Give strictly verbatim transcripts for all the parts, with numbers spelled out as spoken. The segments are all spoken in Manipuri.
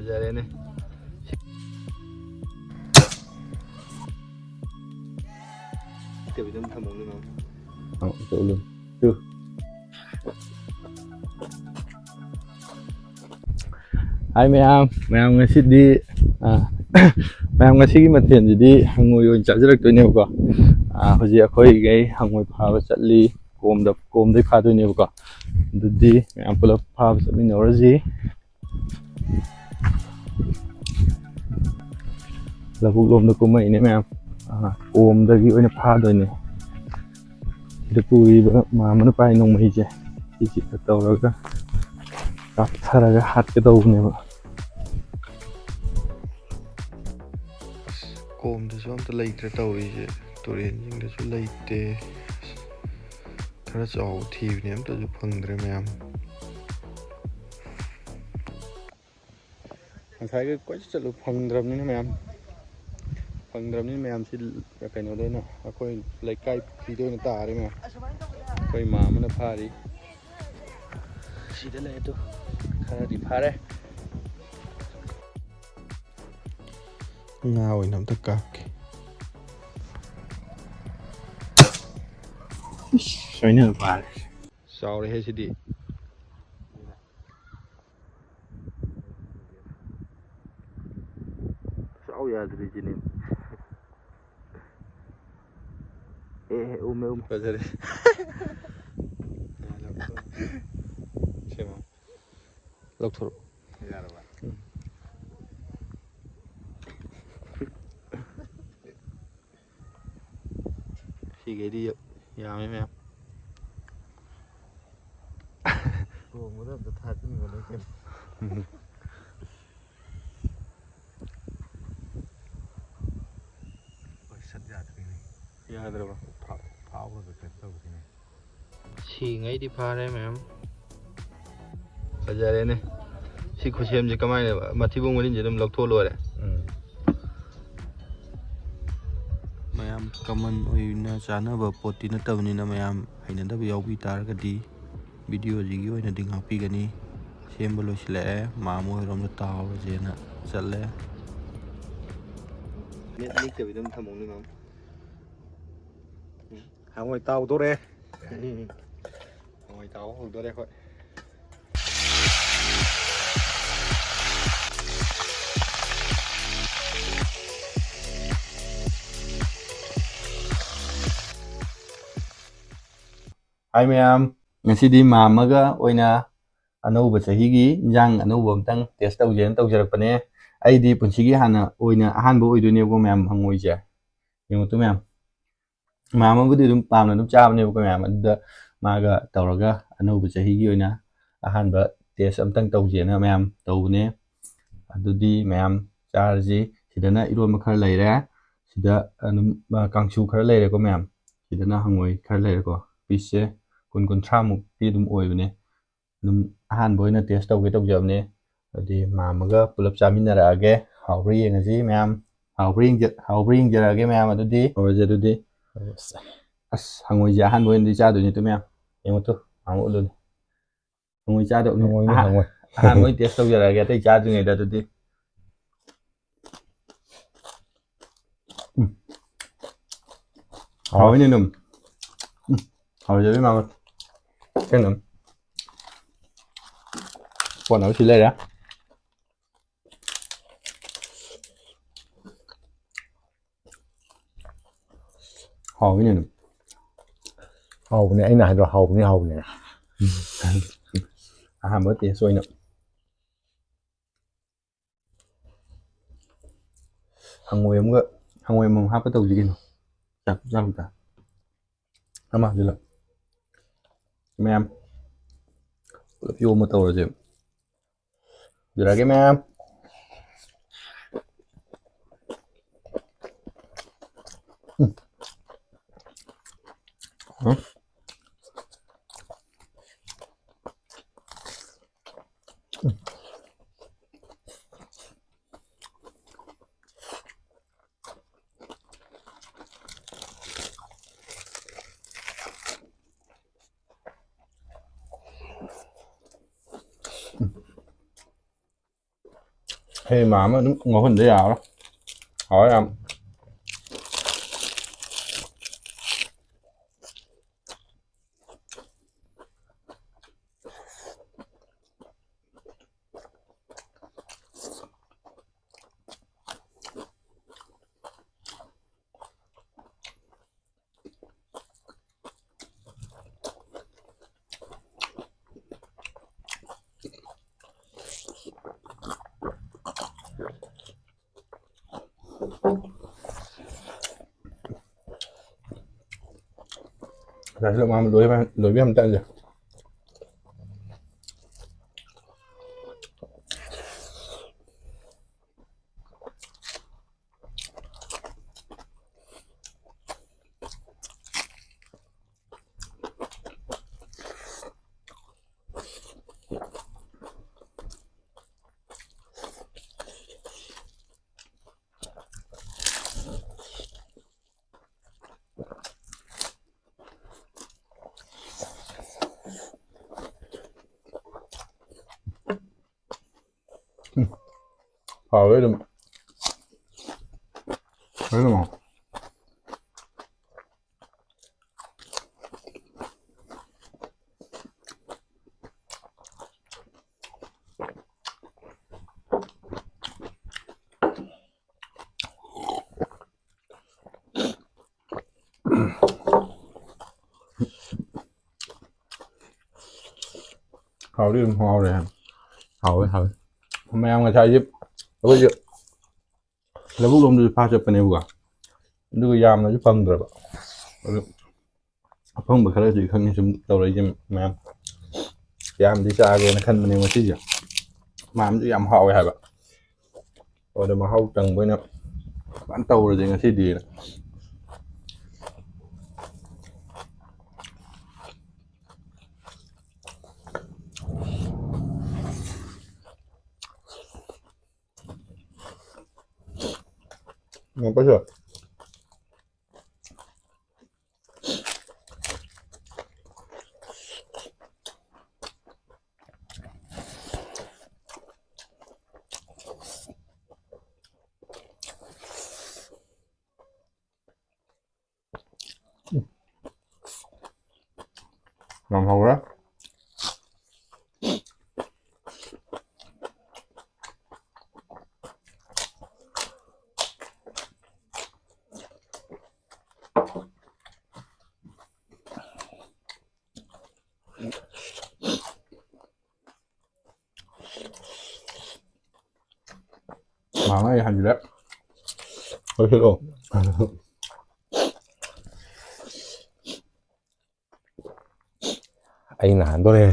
ꯐꯖꯔꯦꯅꯦ꯫ ꯀꯕꯤꯗꯝ ꯊꯝꯃꯧꯅꯤ ꯃꯥ꯫ ꯑꯧ, ꯆꯠꯂꯨ꯫ ꯇꯨ꯫ ꯍꯥꯏ ꯃꯌꯥꯝ, ꯃꯌꯥꯝ ꯉꯁꯤꯗꯤ, ꯑ, ꯃꯌꯥꯝ ꯉꯁꯤꯒꯤ ꯃꯊꯦꯜꯁꯤꯗꯤ ꯍꯪꯉꯣꯏ ꯑꯣꯏꯅ ꯆꯥꯖꯔꯛꯇꯣꯏꯅꯦꯕꯀꯣ꯫ ꯑ, ꯍꯧꯖꯤꯛ ꯑꯩꯈꯣꯏꯈꯩ ꯍꯪꯉꯣꯏ ꯐꯥꯕ ꯆꯠꯂꯤ, ꯀꯣꯝꯗ, ꯀꯣꯝꯗꯩ ꯐꯥꯗꯣꯏꯅꯦꯕꯀꯣ꯫ ꯑꯗꯨꯗꯤ ꯃꯌꯥꯝ ꯄꯨꯂꯞ ꯐꯥꯕ ꯆꯠꯃꯤꯟꯅꯧꯔꯁꯤ꯫ ꯂꯧꯕꯨꯛ ꯂꯣꯝꯗ ꯀꯨꯝꯃꯛꯏꯅꯦ ꯃꯌꯥꯝ꯫ ꯑ, ꯀꯣꯝꯗꯒꯤ ꯑꯣꯏꯅ ꯐꯥꯗꯣꯏꯅꯦ꯫ ꯁꯤꯗ ꯄꯨꯔꯤꯕ ꯃꯥꯝꯃꯅ ꯄꯥꯏ ꯅꯣꯡꯃꯩꯁꯦ, ꯁꯤꯁꯤꯒ ꯇꯧꯔꯒ ꯀꯥꯞꯊꯔꯒ ꯍꯥꯠꯀꯗꯧꯕꯅꯦꯕ꯫ ꯑꯁ, ꯀꯣꯝꯗꯁꯨ ꯑꯝꯇ ꯂꯩꯇ꯭ꯔꯦ ꯇꯧꯔꯤꯁꯦ, ꯇꯨꯔꯦꯟꯁꯤꯡꯗꯁꯨ ꯂꯩꯇꯦ꯫ ꯈꯔ ꯆꯥꯎꯕ ꯊꯤꯕꯅꯦ, ꯑꯝꯇꯁꯨ ꯐꯪꯗ꯭ꯔꯦ ꯃꯌꯥꯝ꯫ ꯉꯁꯥꯏꯒꯤ ꯀꯣꯏꯆꯠ ꯆꯠꯂꯨ ꯐꯪꯗ꯭ꯔꯕꯅꯤꯅ ꯃꯌꯥꯝ, ꯐꯪꯗ꯭ꯔꯕꯅꯤꯅ ꯃꯌꯥꯝꯁꯤ ꯀꯩꯅꯣꯗ ꯑꯣꯏꯅ, ꯑꯩꯈꯣꯏ ꯂꯩꯀꯥꯏ ꯄꯨꯈ꯭ꯔꯤꯗ ꯑꯣꯏꯅ ꯇꯥꯔꯦ ꯃꯌꯥꯝ꯫ ꯑꯩꯈꯣꯏ ꯃꯥꯝꯃꯅ ꯐꯥꯔꯤ꯫ ꯁꯤꯗ ꯂꯩ ꯑꯗꯨ ꯈꯔꯗꯤ ꯐꯥꯔꯦ꯫ ꯉꯥ ꯑꯣꯏꯅ ꯑꯝꯇ ꯀꯥꯞꯀꯦ꯫ ꯏꯁ, ꯁꯣꯏꯅ ꯐꯥꯔꯦ꯫ ꯆꯥꯎꯔꯦꯍꯦ ꯁꯤꯗꯤ꯫ ꯆꯥꯎ ꯌꯥꯗ꯭ꯔꯤꯁꯤꯅꯦ꯫ ꯑꯦ, ꯑꯦ, ꯎꯝꯃꯦ, ꯎꯝꯃꯦ꯫ ꯐꯖꯔꯦ꯫ ꯁꯦꯝꯃꯣ꯫ ꯂꯧꯊꯣꯔꯛꯑꯣ꯫ ꯌꯥꯔꯕ? ꯎꯝ꯫ ꯁꯤꯈꯩꯗꯤ ꯌꯥꯝꯃꯦ ꯃꯌꯥꯝ꯫ ꯊꯣꯡꯕꯗ ꯑꯝꯇ ꯊꯥꯖꯤꯟꯕ ꯅꯠꯇꯦ꯫ ꯍꯣꯏ, ꯁꯠ ꯌꯥꯗ꯭ꯔꯦꯅꯦ꯫ ꯌꯥꯗ꯭ꯔꯕ? ꯐꯥ-, ꯐꯥꯎꯔꯒ ꯀꯩꯅꯣ ꯇꯧꯕꯁꯤꯅꯦ꯫ ꯁꯤꯉꯩꯗꯤ ꯐꯥꯔꯦ ꯃꯌꯥꯝ꯫ ꯐꯖꯔꯦꯅꯦ꯫ ꯁꯤ ꯈꯨꯁꯦꯝꯁꯦ ꯀꯃꯥꯏꯅ, ꯃꯊꯤꯕꯣꯡ ꯃꯔꯤꯟꯁꯦ ꯑꯗꯨꯝ ꯂꯧꯊꯣꯛ ꯂꯣꯏꯔꯦ꯫ ꯎꯝ꯫ ꯃꯌꯥꯝ common ꯑꯣꯏꯅ ꯆꯥꯅꯕ ꯄꯣꯠꯇꯤ ꯅꯠꯇꯕꯅꯤꯅ, ꯃꯌꯥꯝ ꯍꯩꯅꯗꯕ ꯌꯥꯎꯕꯤ ꯇꯥꯔꯒꯗꯤ video ꯁꯤꯒꯤ ꯑꯣꯏꯅꯗꯤ ꯉꯥꯛꯄꯤꯒꯅꯤ꯫ ꯁꯦꯝꯕ ꯂꯣꯏꯁꯤꯜꯂꯛꯑꯦ꯫ ꯃꯥꯝꯃ ꯍꯣꯏꯔꯣꯝꯗ ꯇꯥꯎꯔꯁꯦꯅ ꯆꯠꯂꯦ꯫ ꯅꯦꯠ ꯅꯤꯛꯇꯕꯤꯗ ꯑꯗꯨꯝ ꯊꯝꯃꯧꯅꯦ, ꯃꯥꯝꯃ꯫ ꯎꯝ, ꯍꯪꯉꯣꯏ ꯇꯥꯎꯗꯣꯔꯦ꯫ ꯎꯝ, ꯍꯪꯉꯣꯏ ꯇꯥꯎꯕ ꯍꯧꯗꯣꯔꯦ ꯑꯩꯈꯣꯏ꯫ ꯍꯥꯏ ꯃꯌꯥꯝ, ꯉꯁꯤꯗꯤ ꯃꯥꯝꯃꯒ ꯑꯣꯏꯅ ꯑꯅꯧꯕ ꯆꯍꯤꯒꯤ ꯏꯟꯖꯥꯡ ꯑꯅꯧꯕ ꯑꯝꯇꯪ ꯇꯦꯁ ꯇꯧꯖꯦꯅ ꯇꯧꯖꯔꯛꯄꯅꯦ꯫ ꯑꯩꯗꯤ ꯄꯨꯟꯁꯤꯒꯤ ꯍꯥꯟꯅ ꯑꯣꯏꯅ ꯑꯍꯥꯟꯕ ꯑꯣꯏꯗꯣꯏꯅꯦꯕꯀꯣ ꯃꯌꯥꯝ, ꯍꯪꯉꯣꯏꯁꯦ꯫ ꯌꯦꯡꯉꯨ ꯇꯨ ꯃꯌꯥꯝ, ꯃꯥꯝꯃꯕꯨꯗꯤ ꯑꯗꯨꯝ ꯄꯥꯝꯅ ꯑꯗꯨꯝ ꯆꯥꯕꯅꯦꯕꯀꯣ ꯃꯌꯥꯝ, ꯑꯗꯨꯗ ꯃꯥꯒ ꯇꯧꯔꯒ ꯑꯅꯧꯕ ꯆꯍꯤꯒꯤ ꯑꯣꯏꯅ ꯑꯍꯥꯟꯕ ꯇꯦꯁ ꯑꯝꯇꯪ ꯇꯧꯁꯦꯅ ꯃꯌꯥꯝ ꯇꯧꯕꯅꯦ꯫ ꯑꯗꯨꯗꯤ ꯃꯌꯥꯝ ꯆꯥꯔꯁꯤ꯫ ꯁꯤꯗꯅ ꯏꯔꯣꯟꯕ ꯈꯔ ꯂꯩꯔꯦ, ꯁꯤꯗ ꯑꯗꯨꯝ, ꯑ, ꯀꯥꯡꯁꯨ ꯈꯔ ꯂꯩꯔꯦꯀꯣ ꯃꯌꯥꯝ, ꯁꯤꯗꯅ ꯍꯪꯉꯣꯏ ꯈꯔ ꯂꯩꯔꯦꯀꯣ꯫ ꯄꯤꯁꯁꯦ ꯀꯨꯟ ꯀꯨꯟꯊ꯭ꯔꯥꯃꯨꯛꯇꯤ ꯑꯗꯨꯝ ꯑꯣꯏꯕꯅꯦ꯫ ꯑꯗꯨꯝ ꯑꯍꯥꯟꯕ ꯑꯣꯏꯅ ꯇꯦꯁ ꯇꯧꯒꯦ ꯇꯧꯖꯕꯅꯦ꯫ ꯑꯗꯨꯗꯤ ꯃꯥꯝꯃꯒ ꯄꯨꯂꯞ ꯆꯥꯃꯤꯟꯅꯔꯛꯑꯒꯦ꯫ ꯍꯥꯎꯕ꯭ꯔꯥ ꯌꯦꯡꯉꯁꯤ ꯃꯌꯥꯝ꯫ ꯍꯥꯎꯕ꯭ꯔꯥ ꯌꯦꯡꯖ-, ꯍꯥꯎꯕ꯭ꯔꯥ ꯌꯦꯡꯖꯔꯛꯑꯒꯦ ꯃꯌꯥꯝ꯫ ꯑꯗꯨꯗꯤ ꯍꯧꯔꯁꯦ ꯑꯗꯨꯗꯤ꯫ ꯑꯁ꯫ ꯑꯁ, ꯍꯪꯉꯣꯏꯁꯦ ꯑꯍꯥꯟꯕ ꯑꯣꯏꯅꯗꯤ ꯆꯥꯗꯣꯏꯅꯦ ꯇꯨ ꯃꯌꯥꯝ꯫ ꯌꯦꯡꯉꯨ ꯇꯨ, ꯃꯥꯝꯃ ꯎꯠꯂꯨꯅꯦ꯫ ꯍꯪꯉꯣꯏ ꯆꯥꯗꯧ-, ꯍꯪꯉꯣꯏꯅꯦ, ꯑꯍꯥ-, ꯍꯪꯉꯣꯏ꯫ ꯑꯍꯥꯟꯕ ꯑꯣꯏꯅ ꯇꯦꯁ ꯇꯧꯖꯔꯛꯑꯒꯦ ꯑꯇꯩ ꯆꯥꯗ꯭ꯔꯤꯉꯩꯗ ꯑꯗꯨꯗꯤ꯫ ꯎꯝ꯫ ꯍꯥꯎꯋꯦ꯫ ꯍꯥꯎꯋꯤꯅꯦ ꯑꯗꯨꯝ꯫ ꯎꯝ꯫ ꯍꯥꯎꯖꯕꯤ ꯃꯥꯝꯃ꯫ ꯀꯩꯅꯣ? ꯀꯣꯟꯅꯕ ꯁꯤ ꯂꯩꯔꯦ꯫ ꯍꯥꯎꯋꯤꯅꯦ ꯑꯗꯨꯝ꯫ ꯍꯥꯎꯕꯅꯦ, ꯑꯩꯅ ꯍꯥꯏꯗ꯭ꯔꯣ, ꯍꯥꯎꯕꯅꯦ, ꯍꯥꯎꯕꯅꯦ꯫ ꯑꯍꯥꯟꯕ ꯇꯦꯁ ꯑꯣꯏꯅ꯫ ꯍꯪꯉꯣꯏ ꯑꯃꯒ, ꯍꯪꯉꯣꯏ ꯑꯃꯃꯝ ꯍꯥꯞꯄ ꯇꯧꯁꯤ ꯀꯩꯅꯣ꯫ ꯆꯥꯛ ꯆꯥꯛꯇ꯫ ꯑꯃ ꯍꯥꯞꯆꯤꯜꯂꯣ꯫ ꯃꯌꯥꯝ ꯄꯨꯂꯞ ꯌꯣꯝꯕ ꯇꯧꯔꯁꯦ꯫ ꯌꯧꯔꯛꯑꯒꯦ ꯃꯌꯥꯝ꯫ ꯎꯝ꯫ ꯎꯝ꯫ ꯍꯩ ꯃꯥ ꯑꯃ ꯑꯗꯨꯝ ꯉꯧꯍꯟꯗ ꯌꯥꯔꯣꯏ꯫ ꯍꯥꯎꯋꯦ ꯌꯥꯝ꯫ ꯂꯣꯏꯕ ꯌꯥꯝ ꯇꯜꯂꯦ꯫ ꯎꯝ꯫ ꯍꯥꯎꯋꯦ ꯑꯗꯨꯝ꯫ ꯐꯖꯅ ꯍꯥꯎ-, ꯍꯥꯎꯗꯤ ꯑꯗꯨꯝ ꯍꯥꯎꯔꯦ꯫ ꯍꯥꯎꯋꯦ, ꯍꯥꯎꯋꯦ꯫ ꯃꯌꯥꯝ ꯉꯁꯥꯏꯁꯦ ꯑꯩꯈꯣꯏꯁꯦ ꯂꯧꯕꯨꯛ ꯂꯣꯝꯗꯁꯨ ꯐꯥ ꯆꯠꯄꯅꯦꯕꯀꯣ꯫ ꯑꯗꯨꯒ ꯌꯥꯝꯅꯁꯨ ꯐꯪꯗ꯭ꯔꯕ꯫ ꯑꯗꯨ ꯑꯐꯪꯕ ꯈꯔꯁꯨ ꯈꯪꯉꯤ ꯁꯨꯝ ꯇꯧꯔꯛꯏꯁꯦ ꯃꯌꯥꯝ꯫ ꯌꯥꯝꯗꯤ ꯆꯥꯒꯦꯅ ꯈꯟꯕꯅꯦ ꯉꯁꯤꯁꯦ꯫ ꯃꯌꯥꯝꯁꯨ ꯌꯥꯝ ꯍꯥꯎꯋꯦ ꯍꯥꯏꯕ꯫ ꯑꯗ ꯃꯍꯥꯎ ꯇꯪꯕ ꯑꯣꯏꯅ ꯐꯖꯅ ꯇꯧꯔꯁꯦ ꯉꯁꯤꯗꯤ꯫ ꯉꯝꯄꯩꯁꯨ꯫ ꯌꯥꯝ ꯍꯧꯔꯦ꯫ ꯃꯥꯡꯉ ꯑꯩ ꯍꯟꯖꯤꯜꯂꯦ꯫ ꯂꯣꯏꯁꯤꯜꯂꯣ꯫ ꯑꯩꯅ ꯍꯥꯟꯗꯣꯔꯦ꯫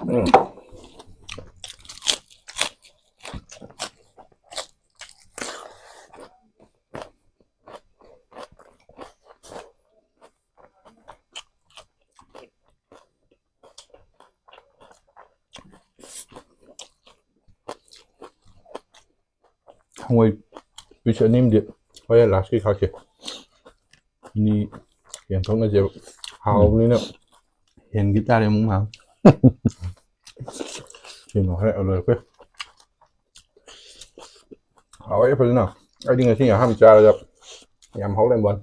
ꯎꯝ꯫ ꯍꯪꯉꯣꯏ ꯄꯤꯁ ꯑꯅꯤꯝꯗꯤ ꯍꯣꯔꯦꯟ ꯂꯥꯁꯀꯤ ꯈꯥꯛꯀꯦ꯫ ꯑꯅꯤ ꯌꯦꯟꯊꯣꯛꯅꯁꯦꯕ꯫ ꯍꯥꯎꯕꯅꯤꯅ ꯍꯦꯟꯈꯤ ꯇꯥꯔꯦ ꯑꯃꯨꯛ ꯉꯥꯏꯍꯥꯛ꯫ ꯁꯤꯃ ꯍꯣꯔꯦꯟ ꯂꯣꯏꯔꯛꯄ ꯌꯥꯏ꯫ ꯍꯥꯎꯋꯦ ꯐꯖꯅ꯫ ꯑꯩꯗꯤ ꯉꯁꯤ ꯑꯍꯥꯟꯕ ꯆꯥꯔꯒ ꯌꯥꯝ ꯍꯥꯎ ꯂꯩꯔꯝꯕ ꯋꯥꯅꯤ꯫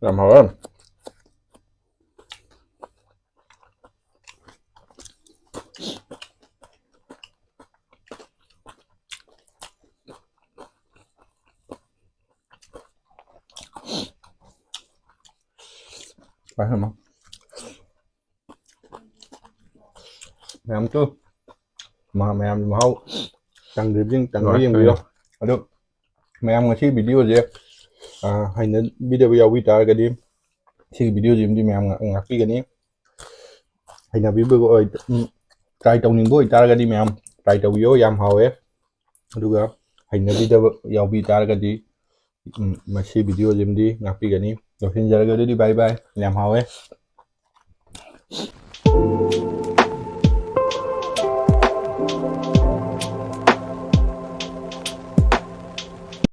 ꯌꯥꯝ ꯍꯥꯎꯋꯦ꯫ ꯀꯥꯏ ꯍꯩꯃꯥ꯫ ꯃꯌꯥꯝꯁꯨ ꯃꯍꯥ-, ꯃꯌꯥꯝꯁꯨ ꯃꯍꯥꯎ ꯇꯪꯗ꯭ꯔꯤꯕꯁꯤꯡ ꯇꯪꯕ ꯍꯣꯏ, ꯌꯦꯡꯕꯤꯌꯣ꯫ ꯍꯣꯏ꯫ ꯑꯗꯨ ꯃꯌꯥꯝ ꯉꯁꯤ ꯚꯤꯗꯤꯑꯣꯁꯦ, ꯑ, ꯍꯩꯅꯕꯤꯗꯕ ꯌꯥꯎꯕꯤ ꯇꯥꯔꯒꯗꯤ ꯁꯤꯒꯤ ꯚꯤꯗꯤꯑꯣꯁꯤꯃꯗꯤ ꯃꯌꯥꯝ ꯉꯥꯛ-, ꯉꯥꯛꯄꯤꯒꯅꯤ꯫ ꯍꯩꯅꯕꯤꯕ ꯑꯣꯏ-, ꯎꯝ, try ꯇꯧꯅꯤꯡꯕ ꯑꯣꯏꯇꯥꯔꯒꯗꯤ ꯃꯌꯥꯝ try ꯇꯧꯕꯤꯌꯣ, ꯌꯥꯝ ꯍꯥꯎꯋꯦ꯫ ꯑꯗꯨꯒ ꯍꯩꯅꯕꯤꯗꯕ ꯌꯥꯎꯕꯤ ꯇꯥꯔꯒꯗꯤ, ꯎꯝ, ꯃꯁꯤ ꯚꯤꯗꯤꯑꯣꯁꯤꯃꯗꯤ ꯉꯥꯛꯄꯤꯒꯅꯤ꯫ ꯂꯣꯏꯁꯤꯟꯖꯔꯒꯦ ꯑꯗꯨꯗꯤ, bye bye, ꯌꯥꯝ ꯍꯥꯎꯋꯦ꯫